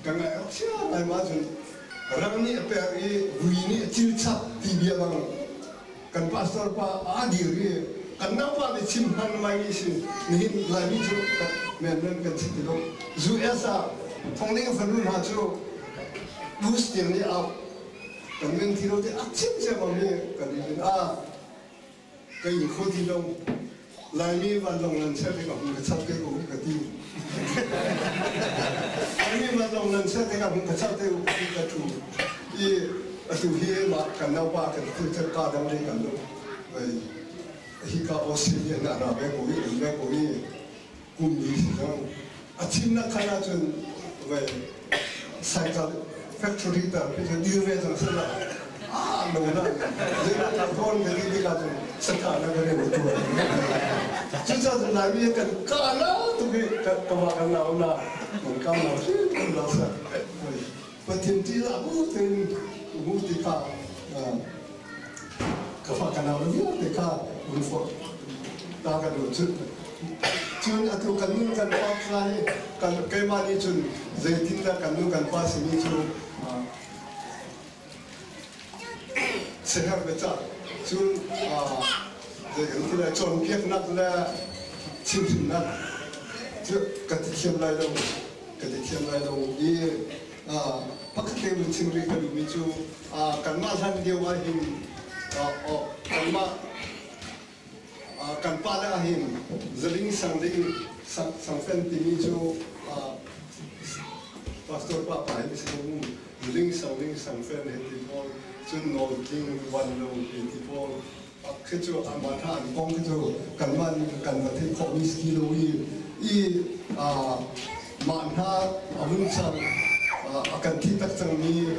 Ka ngaih awk sia ngai ma cun rang nih a per i vui nih a cil chap ti bia bang kan pastor pa aa dir i kan naupa nih chim hman mai ni si nihin Laimi cu men men kan si ti lo. US ah thongning fanu hna cu bus tiang nih au kan men ti lo te a chim ciammam i kan i a ka ing kho ti lo. Laimi vanlawng nan ser tikah hung ka chap te u ka ti. Laimi vanlawng nan ser tikah hung ka chap te u ka ti ka thu. I atu hi mah kan naupa kan tu ka dang ding kan lu. Hi ka Australia na ra ve ko i um ve ko i kum li si cang. A chimnak khan ahcun vai cycle factory tar khi cu dir ve cang sala ah lo na zeidah thawn ka ti tikah cun saka na ka rem tuan. Cucaah Laimi kan ka na tuk i ka wa kan nau na kan ka nau hrim kan la sa. Pathian ti la bu tein bu ti kha ka fa ka nau vialte kha un forh ta ka duh. Cun cun atu kan nu kan pa kha hi kan keimah nih cun zeitindah kan nu kan pa simi cu seher biacah cun zei kan ti lai, cawnpiaknak le chimhhrinnak cu ka ti thiam lai lo, ka ti thiam lai lo i pakhat te vun chim rih ka duhmi cu kanmah hlan lio ah hin kanmah kan pale ah hin zaling sangling sangfen timi cu pastor pa pa hin si ko mu. Zaling sangling sangfen he ti pawl cun nawl tling wan lo he ti pawl khi cu anmah hna an kong khi cu kanmah nih kan va theih khawhmi si ti lo i i mah hna a vun cang a kan thi tak cangmi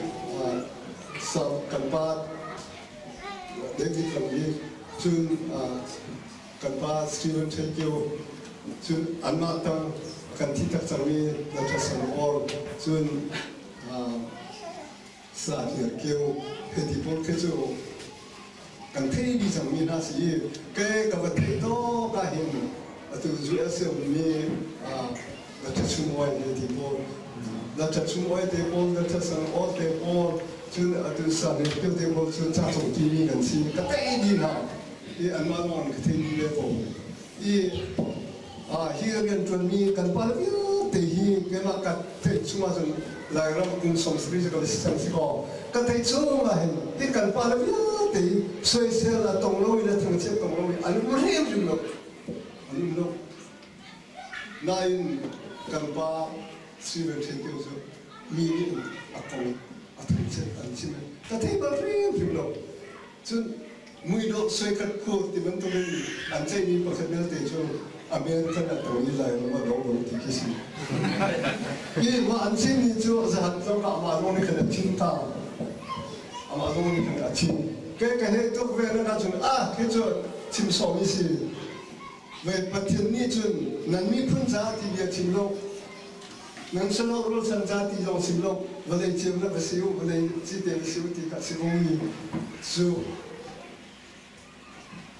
kan pa David Lam hi cun kan pa Stephen Ṭhekio cun anmah tang kan thi tak cangmi Dr. Sang Awl cun Sa Kio hiti pawl khi cu kan thei dih cangmi hna si i ke ka va theih tawk ah hin atu USA ummi na ṭha chung oi te ti pawl na ṭha chung oi te pawl na ṭha sang aw te pawl cun atu sa Kio te pawl cu ca cung timi kan si ka tei dih hna i anmah lawng ka thei dih ve ko i hi rianṭuanmi kan pa vialte hi keimah ka theih chung ahcun Lairam kum 70 ka si cang si kaw ka theih chung ah hin hi kan pa vialte hi soisel a tong lo in a thangchiat tong lo in an um hrimhrim lo, an um lo. Nain kan pa Steven Ṭhen cu mi nih a kong a thangchiat an chim ka thei bal hrimhrim lo. Cun muidawh suaikhat khur ti bantukin an ceihmi pakhat belte cu American a to i Lairam a do lo ti khi si. Hi mah an chimmi cu zahan zong ah amah zong nih khan a chim ta. Amah zong nih khan a chim. Ke ka hei tuk ve na cun ah khi cu chim sawmi si. Ve Pathian nih cun nan miphun ca ti bia chim lo, nan salo rualchan ca ti zong chim lo, vawlei ceu na va si u, vawlei cite va si u ti kha si komi cu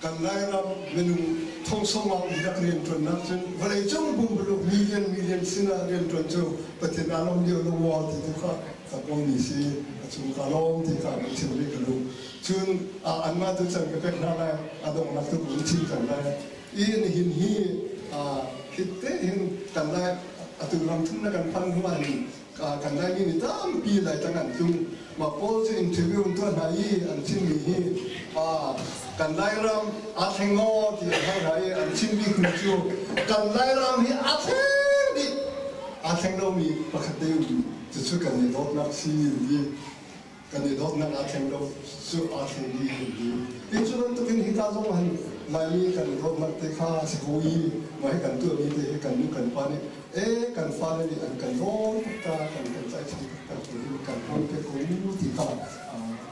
kan Lairam minung thongsawmang rak rianṭuannak cun vawleicung pumpuluk million million sinah rianṭuan cu Pathian aa lawm lio lo maw ti tu kha ka pawmmi si. A chung ka lawm ti kha kan chim rih ka duh. Cun anmah tu can ka pek hna lai, a donghnak tu ka chim cang lai. I nihin hi hitte hin kan lai atu ram thum na kan phan hnu ah hin kan Laimi nih tampi Laitlang an tlung. Mah pawl cu interview an tuah hna i an chimmi hi kan Lairam aa thleng maw ti an hal hna i an chimmi kun cu kan Lairam hi aa thleng dih, aa thleng lomi pakhat te um, cucu kan i dawtnak si ti. Kan i dawtnak aa thleng lo cu aa thleng dih an ti. Hi cu bantukin hika zong han Laimi kan i dawtnak te kha a si ko i mah hi kan tuahmi te hi kan nu kan pa nih e kan fale nih an kan dawt taktak, an kan tlaihchan taktak ti hi kan hman te ko ti kha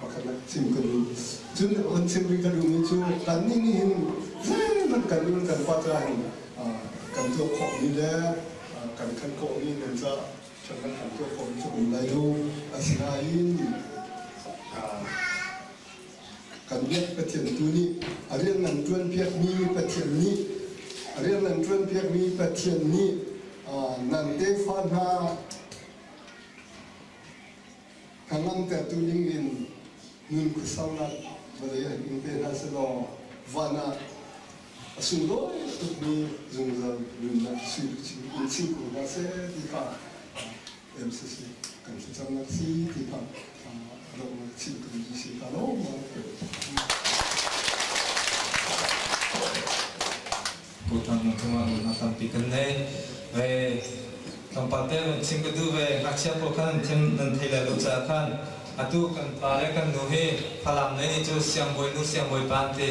pakhat nak chim ka duh. Cun on chim rih ka duhmi cu kannih nih hin zeihmanh kan nu kan pa ca hin kan tuah khawhmi le kan khan khawhmi nan ca ṭhatnak kan tuah khawh cu um lai lo. Asinain kan biak Pathian tu nih a rian nan ṭuanpiakmi Pathian nih a rian nan ṭuanpiakmi Pathian nih nan tefa hna Hnangamtertu dingin nun khuasaunak vawlei ah in pe hna sehlaw van ah a sunglawi tukmi zungzal nunnak sui luchin in chim ko hna seh ti kha MCC kan thlacamnak si ti kha donghnak chim kan duh si ka lawm. Tutan cungah na tampi kan nei. Ve tlawmpal te van chim ka duh ve. Ngakchia pawl khan nan thim nan thei lai lo caah khan atu kan pa le kan nu hi Falam lei nih cu siangbawi nu siangbawi pa an ti.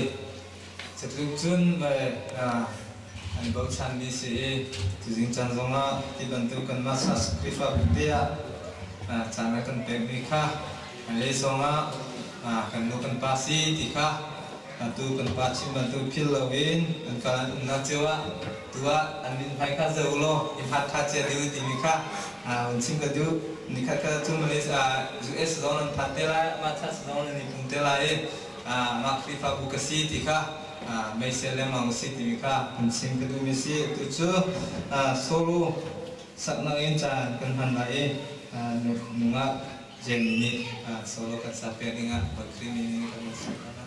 Cutluk cun ve an bochanmi si i tuzing caan zongah ti bantuk kanmah Khrihfabu te ah caan a kan pekmi kha lei zongah kan nu kan pa si ti kha atu kan pa chim bantuk phil loin an kal an umnak cio ah tu ah an min hmai kha zo law i hmat kha chia ding timi kha un chim ka duh. Nikhat kha cu Malaysia US zong nan phan te lai, mah church zong nan i pum te lai i mah Khrihfabu ka si ti kha meisel lengmang u si timi kha kan chim ka duhmi si. Tu cu solo saknak in caan kan hman lai i nungak Jamie nih solo kan sak piak dingah Khrih min in kan sak.